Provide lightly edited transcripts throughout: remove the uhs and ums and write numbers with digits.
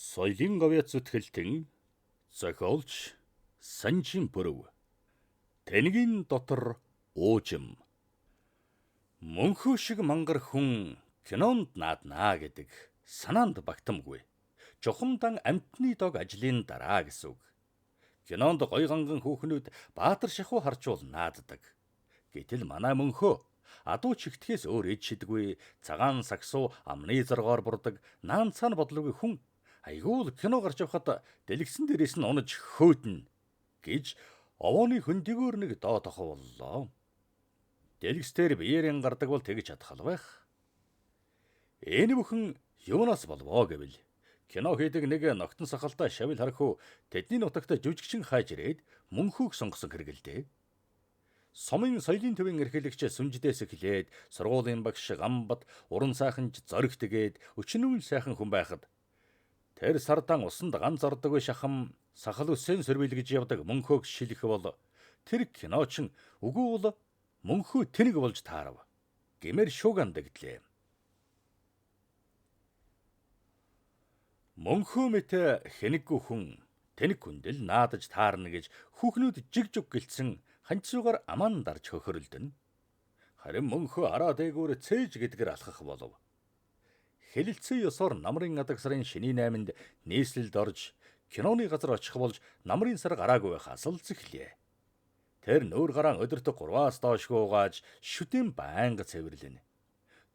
Соёлын говьяц зүтгэлтэн зохиолч Санжин Пүрэв. Тэнгийн дотор уужим. Мөнхөө шиг мангар хүн кинонд нааднаа гэдэг санаанд багтамгүй. Чухамдан амьтны дог ажлын дараа гэсэн үг. Кинонд гоё ганган хүүхнүүд баатар шахуу харчвал нааддаг. Гэтэл манай мөнхөө адуу чигтгэхээс өөр ид шидгүй, цагаан сагсуу амны зоргоор бурдаг, наан цаан бодлоогүй хүн айгүй л кино гарч явхад дэлгэсэн дээрээс нь унаж хөөднө гэж овооны хөндөгөөр нэг доо тоховлоо. Дэлгэстээр биеэрэн гардаг бол тэгж чадах л байх. Энэ бүхэн юунаас болвоо гэвэл кино хийдэг нэг ногтон сахалтай шавил харахуу тэдний нутагт жүжигчин хайж ирээд мөнхөөг сонгосон хэрэгэлдэ. Сумын соёлын төвийн эрхлэгч Сүнждээс эхлээд сургуулийн багш Гамбат, уран сайханч Зоригт гээд өчнөөн сайхан хүн байхад тэр сардан усанд ганц ордоггүй шахам сахал үсэн сөрвилгэж явдаг мөнхөөг шилэх бол тэр киночин үгүй бол мөнхөө тэнэг болж таарав. Гэмээр шууган дэгдлээ. Мөнхөө мэт хэнэггүй хүн тэнэг хүндэл наадаж таарна гэж хүүхнүүд жиг жуг гэлцэн ханцуугаар аман дарж хөхөрөлдөнө. Харин мөнхөө араа дээгүүр цээж гэдгэр алхах болов. Хэлэлцэн ёсоор намрын адаг сарын шинийн 8-нд нийслэлд орж киноны газар очих болж намрын сар гараагүй байхаас л зэхлээ. Тэр нүүр гараан өдөрт 3-аас доош гуугааж шүтэн байнга цэвэрлэнэ.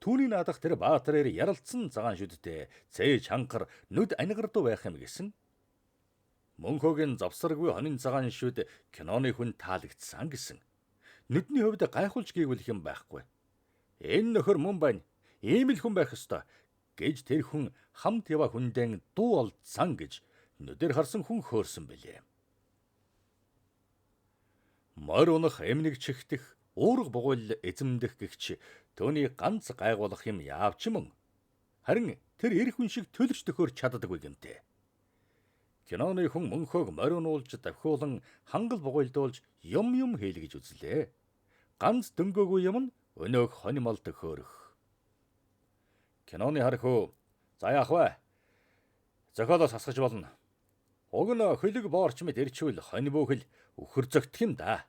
Түүний наадах тэр баатарээр яралцсан цагаан шүдтэй цээж ханхар нүд анигардуу байх юм гэсэн. Мөнхөөгийн завсаргүй хонин цагаан шүд киноны хүн таалагдсан гэсэн. Нүдний хувьд гайхуулж гийгүүлэх юм байхгүй. Энэ нөхөр мөн байна. Ийм л хүн байх ёстой гэж тэр хүн хамт яваа хүндэн дуу олдсан гэж нүдээр харсан хүн хөөрсөн билээ. Морь унах, эмнэг чихтэх, уурга бугуйл эзэмдэх гэгч түүний ганц гайгуулах юм яавч мөн. Харин тэр эр хүн шиг төлөрч төхөр чаддаггүй гэмтээ. Киноны хүн мөнхөөг морь унуулж давхиулан хангал бугуйлдуулж юм юм хийлгэж үзлээ. Ганц дөнгөөгүй юм нь өнөөх хонь мал төхөөрөх. Киноны харахуу за яах вэ? Зохиолоос хасгаж болно. Уг нь хөлөг боорч мэт ирчвэл хонь бүхэл үхэр зөгтөх юм да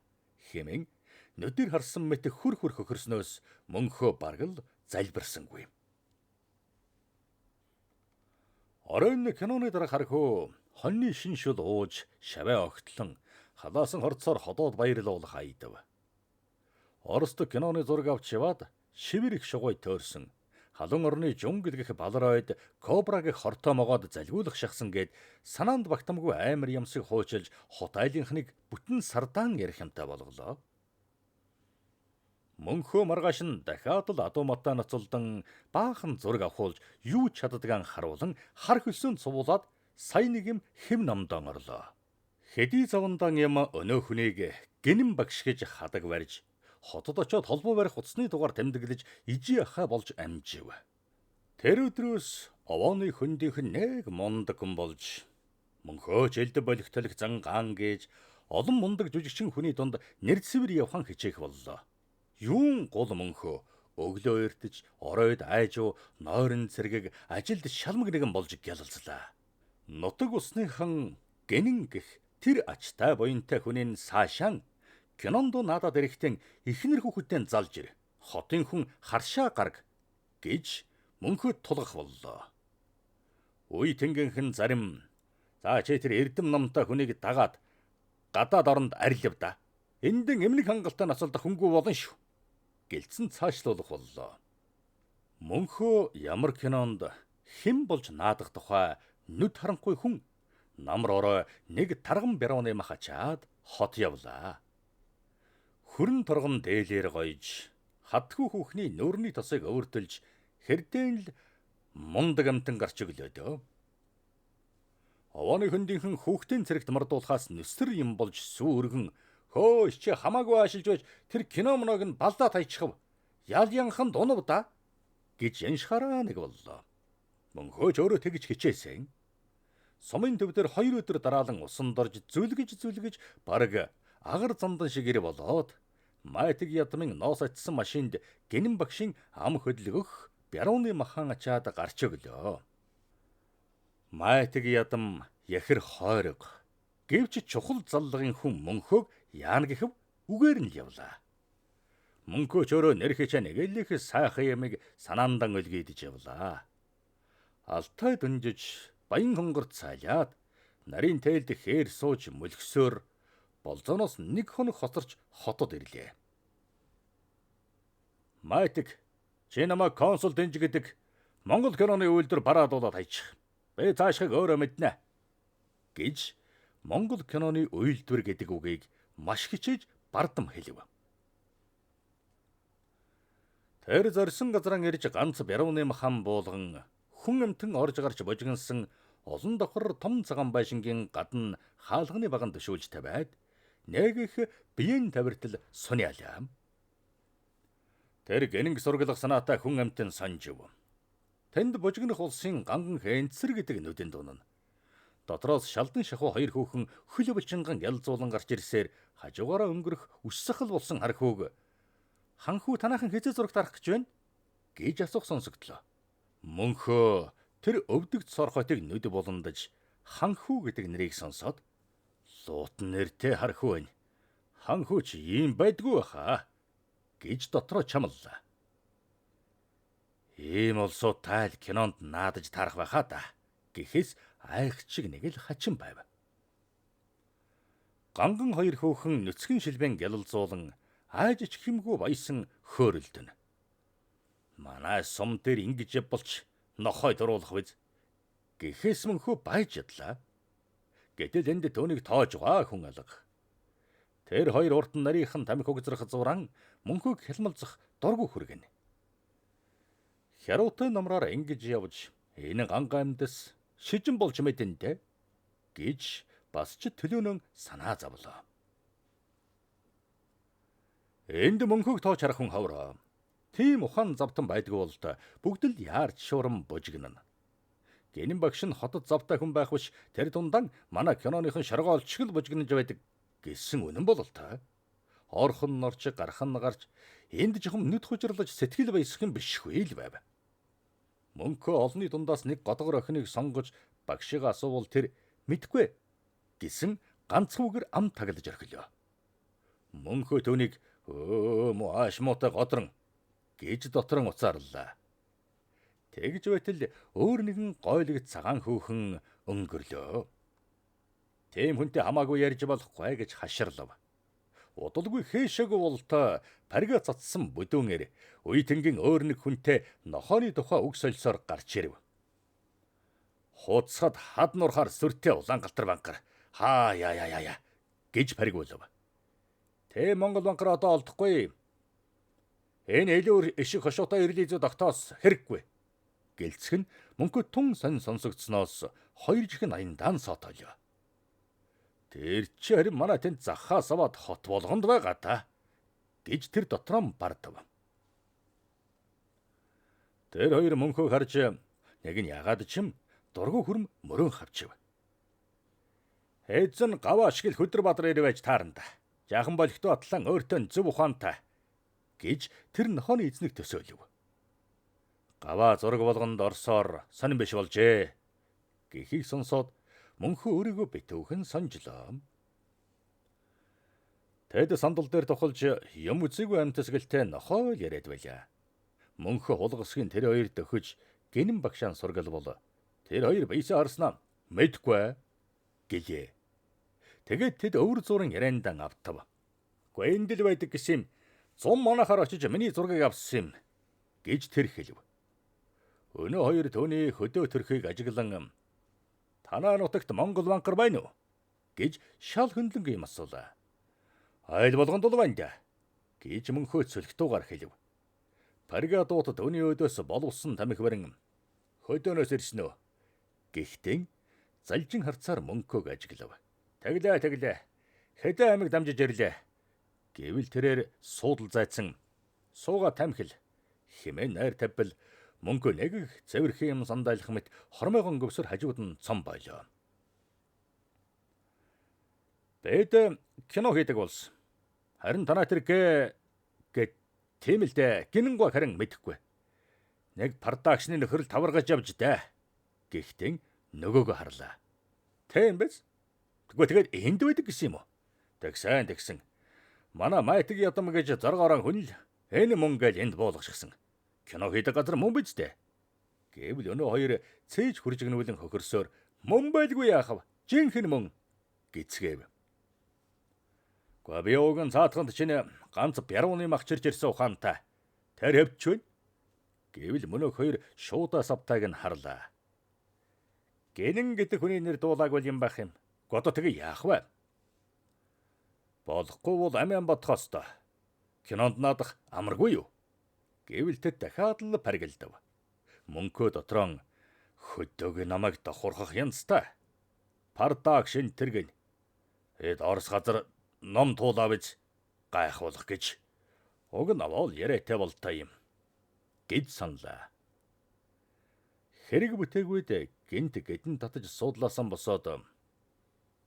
хэмээн нүдээр харсан мэт хөр хөр хөхөрснөөс мөнхөө бараг л залбирсангүй. Оройн киноны дараа харахуу хоньны шин шул ууж шаваа огтлон халаасан хорцоор ходоод баярлуулах айдав. Орост киноны зураг авч яваад шивэр их шугуй төөрсөн. Халуун орны жун гэлгэх балар ойд кобра гэх хортой могоод залгиулах шахсан гээд санаанд багтамгүй аймар ямсыг хуучилж хот айлынхныг бүтэн сардаан ярих юмтай болголоо. Мөнхөө маргааш нь дахиад л адуу матаа ноцолдон баахан зураг авахулж юу чаддгаан харуулан хар хөлсөнд сувуулаад сая нэг юм хэв намдaan орлоо. Хэдий зовондан юм өнөө хүнийг гинэн багш гэж хадаг барьж хотод очиод холбоо барих утасны дугаар тэмдэглэж ижи ахаа болж амжив. Тэр өдрөөс овооны хөндийнх нь нэг мундаг хүн болж мөнхөөч элдв болох толих зан гаан гэж олон мундаг жүжигчин хүний дунд нэр цэвэр явхан хичээх боллоо. Юун гол мөнхөө өглөө эртэж оройд айжуу нойрон цэргэг ажилд шалмаг нэгэн болж гялалзлаа. Нутаг усныхан гэнэн гэх тэр ачтай буянтай хүнийн саашаан кинонд наадад эрэхтэн эхнэр хүүхэдтэй залж ир. Хотын хүн харшаа гарг гэж мөнхөд тулгах боллоо. Үе тэнгэнхэн зарим за чи тэр эрдэм номтой хүнийг дагаад гадаад оронд арилв да. Эндэн эмнэг хангалтай нацалдах хүнгүй болно шүү. Гэлцэн цаашлуулах боллоо. Мөнхөө ямар кинонд хэн болж наадах тухай нүд харанхуй хүн намар орой нэг тарган бярууны мах ачаад хот явлаа. Хөрөн торгон дээлээр гоёж хадгүй хүүхний нүүрний тосыг өвөртөлж хэрдэн л мундаг амтан гарч өглөө дөө. Овооны хөндийнхэн хүүхдийн цэрэгт мардуулахаас нүсэр юм болж сүү өргөн хөөш чи хамаагүй аашилж байж тэр кино мног нь балдаа таячихв. Ял янхан дунав да гэж яншихаараа нэг боллоо. Мөнхөөч өөрөө тэгж хичээсэн. Сумын төв дээр 2 өдөр дараалан усан дорж зүлгэж зүлгэж бараг агар зандан шиг ир болоод майтаг ядмын ноос атсан машинд гинэн багшийн ам хөдлөгөх бярууны махан ачаад гарч өглөө. Майтаг ядам яхир хойрог. Гэвч чухал заллагын хүн Мөнхөөг яана гэхэв үгээр нь явлаа. Мөнхөө ч өөрөө нэрхэж нэг л их сайхан ямыг санаандан өлгийдэж явлаа. Алтай дөнжиж баян хонгор цайлаад нарийн тээлд хээр сууж мөлгсөөр Болзооноос нэг хоног хоцорч хотод ирлээ. Майтаг, чи намайг консул дэнж гэдэг Монгол киноны үйлдвэр бараадуулаад хайчих. Би цаашхыг өөрөө мэднэ гэж Монгол киноны үйлдвэр гэдэг үгийг маш хичээж бардам хэлв. Тэр зорьсон газран ирж ганц бярууны махан буулган хүн амтан орж гарч божигнсан олон давхар том цагаан байшингийн гадна хаалганы баган төшөөлж тавиад нэг их биеийн тавиртал суниалаа. Тэр гэнэг сургалах санаатай хүн амтан санжив. Тэнд божигнох улсын ганган хэнцэр гэдэг нүдэн дунана. Дотроос шалдан шахуу хоёр хүүхэн хөл булчинган ялзуулан гарч ирсээр хажуугаараа өнгөрөх үс сахал болсон хархүүг "Ханхүү танаахан хэзээ зурагт харах гэж байна?" гэж асуух сонсогдлоо. Мөнхөө тэр өвдөгт сорхотыг нүд буландаж ханхүү гэдэг нэрийг сонсоод "Луут нэртэй хархүү байна. Ханхүү ч ийм байдгүй баха" гэж дотроо чамллаа. Ийм улсууд тайл кинонд наадаж таарах байхаа да гэхээс айх чиг нэг л хачин байв. Ганган хоёр хөөхөн нүцгэн шилбэн гялалзуулан айж ич хэмгүү баясан хөөрөлдөн. Манай сум дээр ингэж явбалч нохой дуруулах биз гэхээс мөнхөө байж ядлаа. Гэтэл энд түүнийг тоож байгаа хүн алга. Тэр хоёр урт нарийнхан тамхи угзрах зуран мөнхөөг хялмалзах дургу хүргэнэ. Хяруутай номроор ингэж явж энэ ганга амьдас шижин болж мэдэнтэй гэж бас ч төлөөнөн санаа зовлоо. Энд мөнхөөг тоож харах хүн ховроо. Тийм ухаан завтан байдгүй болд бүгд л яарч шуурам божигнана. Гэнэн багш нь хотод завтай хүн байх биш тэр дундан манай киноныхон шоргоолч л божигнаж байдаг гэсэн үнэн бололтой. Орхон норч гарах нь гарч энд жихум нүд хужирлаж сэтгэл баясах юм бишгүй л байв. Мөнхөө олонний дундаас нэг годгор охиныг сонгож багшигаа асуувал тэр мэдгүй гэсэн ганцхан үгээр ам таглаж орхилоо. Мөнхөө түүнийг өө муу ааш муутай годрон гэж дотрон уцаарлаа. Тэгж байтал өөр нэгэн гойлог цагаан хөөхөн өнгөрлөө. Тийм хүнтэй хамаагүй ярьж болохгүй гэж хаширлав. Удалгүй хээшээгүй болтой парига цацсан бүдүүнээр үе тэнгийн өөр нэг хүнтэй нохооны тухай үг солисоор гарч ирэв. Хууцсад хад нурхаар сүртэй улаан галтар банкар хаа яа яа яа гэж паригуулв. Тэ Монгол банкар одоо олдохгүй. Энэ элүүр ишиг хошуутай ирлий зүү тогтоос хэрэггүй. Гэлцэх нь мөнхө тун сонь сонсогдсноос хоёр жихэн аяндаан сотолё. Тэр чи харин манай тэнд захаас аваад хот болгонд байгаа та гэж тэр дотроо бардав. Тэр хоёр мөнхөө харж нэг нь ягаад ч юм дургу хүрм мөрөн хавчив. Эзэн гаваа шиг л хөдөр бадар ирвэж таарна да. Жаахан болготой атлан өөртөө зөв ухаантай гэж тэр нохооны эзнийг төсөөлөв. Гаваа зураг болгонд орсоор сонин биш болжээ гэхийг сонсоод мөнхөө өөрийгөө битүүхэн сонжлоо. Тэд сандал дээр тухалж юм үзээгүй амьтсгалтай нохоо яриад байлаа. Мөнхөө хулгасгийн тэр хоёр дөхөж гинэн багшаан сургалбол тэр хоёр биесээ харснаа мэдгүй гэлээ. Тэгээд тэд өвөр зуурын яриандан автав. Гүэндэл байдаг гэсэн юм. Зум манахаар очиж миний зургийг авсан юм гэж тэр хэлв. Өнөө хоёр түүний хөдөө төрхийг ажиглан "Танаа нутагт Монгол банкар байна уу?" гэж шал хөндлөнг юм асуулаа. "Айл болгонд л байна да" гэж мөнхөө цөлхтуугаар хэлв. Парига дуут түүний өдөөс боловсон тамхи барин "Хөдөөнөөс ирсэн үү?" Гэхдээ залжин харцаар мөнхөөг ажиглав. "Тэглээ тэглээ. Хэдэн аймаг дамжиж ирлээ." Гэвэл тэрээр суудал зайцсан "Сууга тамхил" хэмээн найр тавьбал мөнгө нэг их цэвэрхэн юм сандайлах мэт хормойгон гөвсөр хажууд нь цом байлоо. Бид кино хийдэг болсон. Харин танаа тэр гэ тийм л дээ гинэнгуй харин мэдэхгүй. Нэг продакшны нөхөрл таваргаж явж дээ. Гэхдээ нөгөөгөө харлаа. Тийм биз? Тэгвэл тэгээд энд байдаг гэсэн юм уу? Тэгсэн тэгсэн. Манай майтаг ядам гэж зоргоорон хүн л энэ мөнгө л энд буулгашсан. Кино хийдэг газар мөн биз дээ. Гэвэл өнөө хоёр цээж хуржигнүүлэн хохирсоор мөн байлгүй яах вэ? Жинхэнэ мөн гисгэв. Гэхдээ би уг нь цаатханд чинь ганц бярууны мах чирч ирсэн ухаантай. Тэр хөвч байна. Гэвэл мөнөөх хоёр шуудаа савтайг нь харлаа. Гэнэн гэдэг хүний нэр дуулаагүй юм байх юм. Одоо тэгээ яах вэ? Болохгүй бол амиан бодох ёстой. Кинонд наадах амаргүй юу? Гэвэл тэд дахиад л паргилдав. Мөнхөө дотроо хөдөг намайг давхархах янзтай. Пардак шинтэргэн. Эд Орос газар ном туулаа биз гайхуулах гэж. Уг нь авал яриатай болтой юм гэж саналаа. Хэрэг бүтээгүйд гинт гэдэн татаж суудлаасан босоод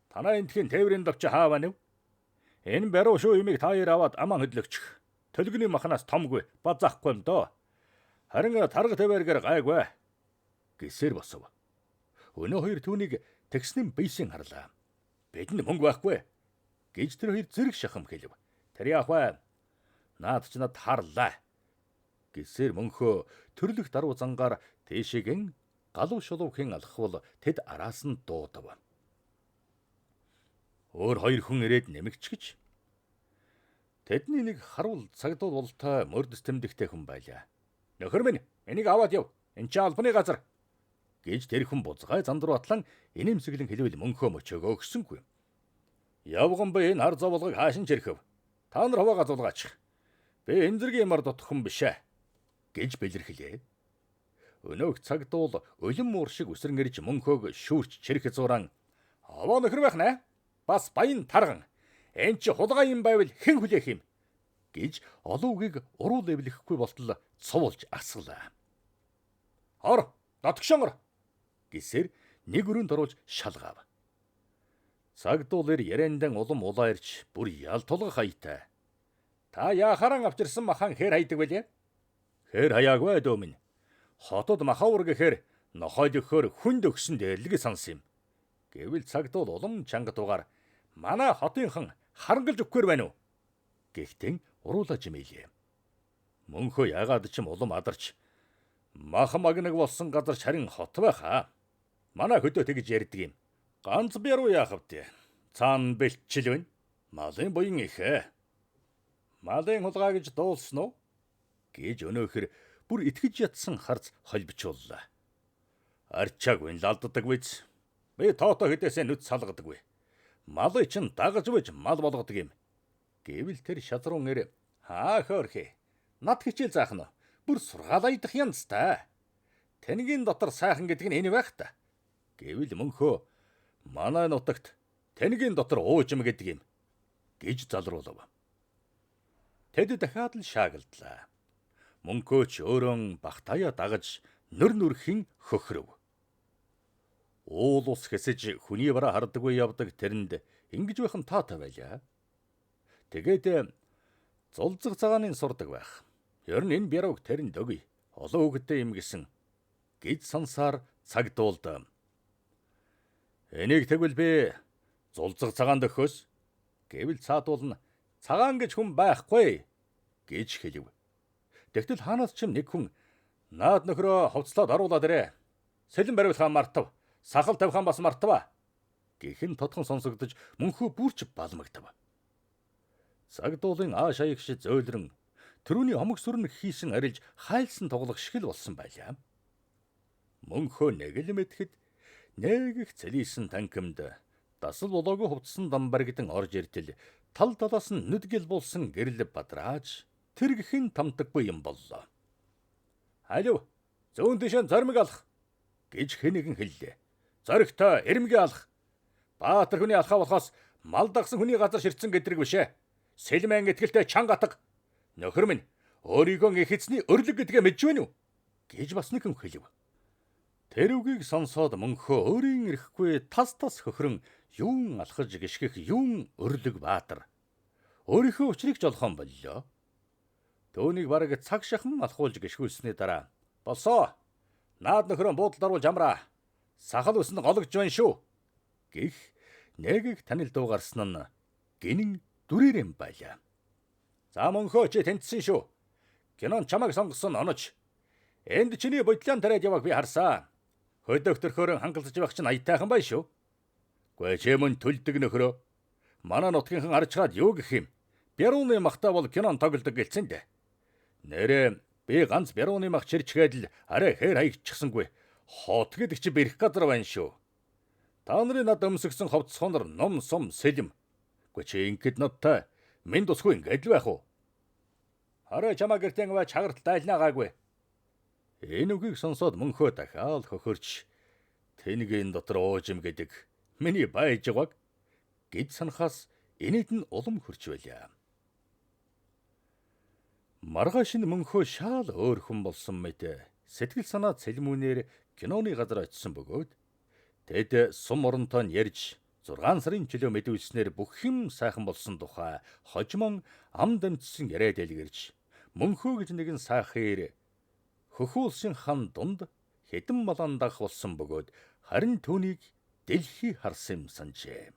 танаа энтхийн тээврийн давч хаа байна вэ? Энэ баруун шүү юмыг та хоёр аваад аман хөдлөгчих. Төлгөний махнаас томгүй базаахгүй юм доо. Харин тарга тавиаргаар гайгүй гэсээр босов. Өнөө хоёр түүнийг тэгснэн бийсэн харлаа. Бидэнд мөнгө байхгүй гэж тэр хоёр зэрэг шахам хэлв. Тэр яах вэ? Наад ч над харлаа гэсээр мөнхөө төрлөх даруй зангаар тийшээген галуу шулуухын алхвал тэд араас нь дуудав. Өөр хоёр хүн ирээд нэмэгчгэж тэдний нэг харуул цагдуул болтой мөрдөс тэмдэгтэй хүн байлаа. Нөхөр минь энийг аваад яв. Энд чинь албаны газар гэж тэр хүн бузгай занд руу атлан инээмсэглэн хэлвэл мөнхөө мөчөөгөө өгсөнгүй. Явган би энэ хар зовлогыг хаашин чирхэв. Та нар хуваагаа зулгаачих. Би энэ зэргийн юмар дутах хүн биш ээ гэж бэлэрхлээ. Өнөөх цагдуул улим муур шиг үсрэн ирж мөнхөөг шүүрч чирэх зуран аваа нөхөр байх нэ. Бас баян тарган. Энд чи хулгай юм байвал хэн хүлээх юм гэж олон үгийг уруу лэвлэхгүй болтол цувуулж асгалаа. Ор, дотгошон ор гэсээр нэг өрөөнд оруулж шалгаав. Цагдуул ир яриандан улам улаа ирж бүр ял тулгах аятай. Та яхааран авчирсан махан хэр хайдаг вэлээ? Хэр хаяагүй дөө минь. Хотод махаур гэхээр нохойд өгөхөөр хүнд өгсөн дээрлэг сансан юм. Гэвэл цагдуул улам чанга дугаар манай хотынхан харангалж өгөхгүй байна уу? Гэхдээ уруулаа жимээлээ. Мөнхөө ягаад ч юм улам адарч мах магнаг болсон газар харин хот байхаа. Манай хөдөө тэгж ярьдаг юм. Ганц бяруу яах вэ? Цаана бэлтчил байна. Малын буян ихээ. Малын хулгай гэж дуулсан уу? Гэж өнөөхөр бүр итгэж ятсан харц холбичууллаа. Арчааг вэн лалддаг биз. Би тоото хэдээсээ нүд салгадаггүй. Малыг чинь дагаж байж мал болгодог юм. Гэвэл тэр шазрун эр хаа хөөрхөө. Над хичээл заах нь бүр сургаалайдах янзтай. Тэнгийн дотор сайхан гэдэг нь энэ байх та. Гэвэл мөнхөө манай нутагт тэнгийн дотор уужим гэдэг юм гэж залруулав. Тэд дахиад л шаагалдлаа. Мөнхөөч өөрөө бахтаяа дагаж нөр нүрхийн хөхрөв. Уул ус хэсэж хүний бараа хардаггүй явдаг тэрэнд ингэж байх нь таатай байлаа. Тэгээд зулзаг цагаанын сурдаг байх. Ер нь энэ бярууг тэрэнд өгье. Олон хүүхэдтэй юм гэсэн гэж сансаар цагдуулд. Энийг тэгвэл би зулзаг цагаанд өгөхөөс гэвэл цаадуулна. Цагаан гэж хүн байхгүй гэж хэлв. Тэгтэл хаанаас ч юм нэг хүн наад нөхрөө хувцлаад оруулаад ирээ. Сэлэн бариулахаа мартав. Сахал тавихаа бас мартав. Гэхэн тодхон сонсогдож мөнхөө бүрч балмагдав. Цагдуулын ааш аягш зөөлрөн тэрүүний омог сүрэн хийсэн арилж хайлсан тоглох шиг л болсон байлаа. Мөнхөө нэг л мэтгэд нэг их цэлийсэн танхимд дасал болоогүй хувцсан дамбаргидан орж иртэл тал талаас нь нүдгэл болсон гэрэл бадрааж тэр гихэн тамтаггүй юм боллоо. Алив зүүн тишээ зоримог алах гэж хэн нэгэн хэллээ. Зоригтой эрмгийн алах. Баатар хүний алхаа болохоос мал дагсан хүний газар ширтсэн гэдрэг биш ээ. Сэлмэн итгэлтэй чанга атга. Нөхөр минь өөрийгөө их эзний өрлөг гэдгээ мэдж байна уу гэж бас нэгэн хэлв. Тэр үгийг сонсоод мөнхөө өөрийн эрэхгүй тас тас хөхрөн юун алхаж гიშгэх юун өрлөг баатар. Өөрийнхөө учрыг жолхон боллоо. Төөнийг бараг цаг шахам алхуулж гიშгүүлсний дараа болсоо. Наад нөхрөө буудалд оруулж амраа. Сахал ус нь гологж байна шүү. Гэх нэг их танил дуу гарсан нь гинэн дүрээрэн байлаа. За Мөнхөө чи тэнцсэн шүү. Кинонд чамайг сонгосон оноч. Энд чиний бодлон тариад явааг би харсан. Хөдөөх төрхөөрөн хангалзаж явах чинь аятайхан байна шүү. Гүй чи мөн төлдөг нөхрөө. Манай нутгийнхан арчгаад юу гэх юм? Бярууны махтай бол кинон тоглодог гэлцэн дээ. Нэрээ би ганц бярууны мах чирчгээд л арай хээр хаягдчихсангүй. Хот гэдэг чи бэрх газар байна шүү. Та нарын над өмсгсөн ховц хонор ном сум сэлэм. Гүй чи ингэхэд надтай минь тусгүй ингээд л байх уу? Хараа чамаа гэртээ аваа чагартал дайлнаагаагүй. Энэ үгийг сонсоод Мөнхөө дахиад хөхөрч тэнгийн дотор ууж юм гэдэг миний байж байгааг гэд санахаас инээд нь улам хөрч байлаа. Маргааш нь Мөнхөө шаал өөр хүн болсон мэт сэтгэл санаа цэлмүүнээр киноны газар очисон бөгөөд тэд сум оронтой нь ярьж 6 сарын чөлөө мэдүүлснээр бүх юм сайхан болсон тухай хожмон ам дамжсан яриа дэлгэрч Мөнхөө гэж нэгэн сайхэр хөхөө улсын хан дунд хэдэн малан дах болсон бөгөөд харин түүнийг дэлхий харсан юм санджээ.